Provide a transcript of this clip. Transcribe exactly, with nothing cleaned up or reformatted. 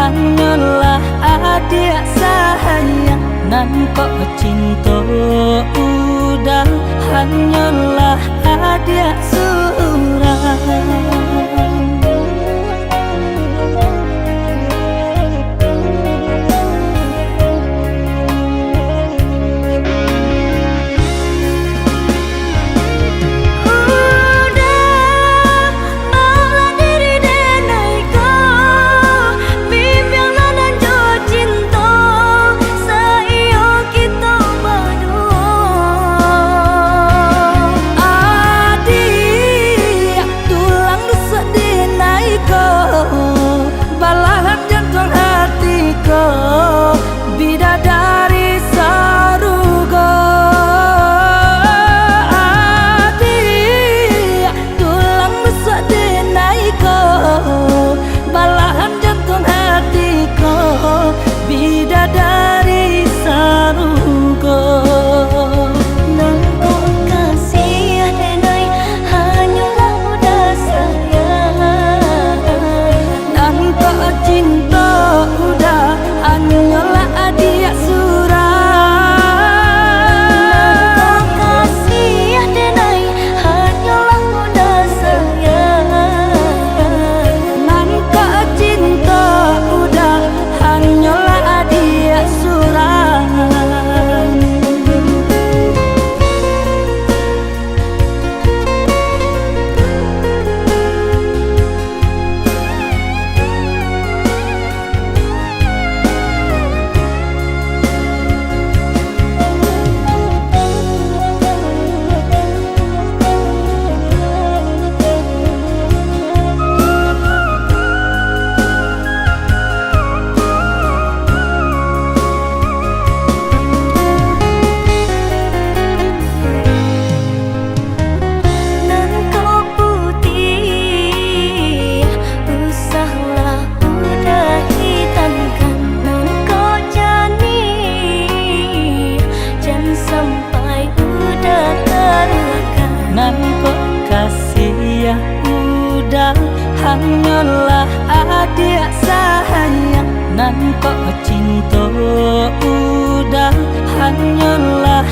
Hanyolah adiak sayang, nan kok cinto udah, hanyolah adiak surang. Udah, malah diri denai ko, bimbiang nan jo cinto, saiyo kito baduo. Adiak, tulang rusuk denai ko, balahan jantuang hati ko, bidadari sarugo. Adiak, tulang rusuk denai ko, balahan jantuang hati ko, bidadari sarugo. Nan kok kasiah denai, hanyolah udah sayang. Nan kok cinto udah, hanyolah adiak surang. Nan kok kasiah denai, hanyolah udah sayang. Nan kok cinto udah, hanyolah adiak surang. Nan kok putiah, usahlah udah hitamkan. Nan kok janiah, jan sampai udah karuahkan. Nan kok kasiah udah, hanyolah adiak sayang. Nan kok cinto udah, hanyolah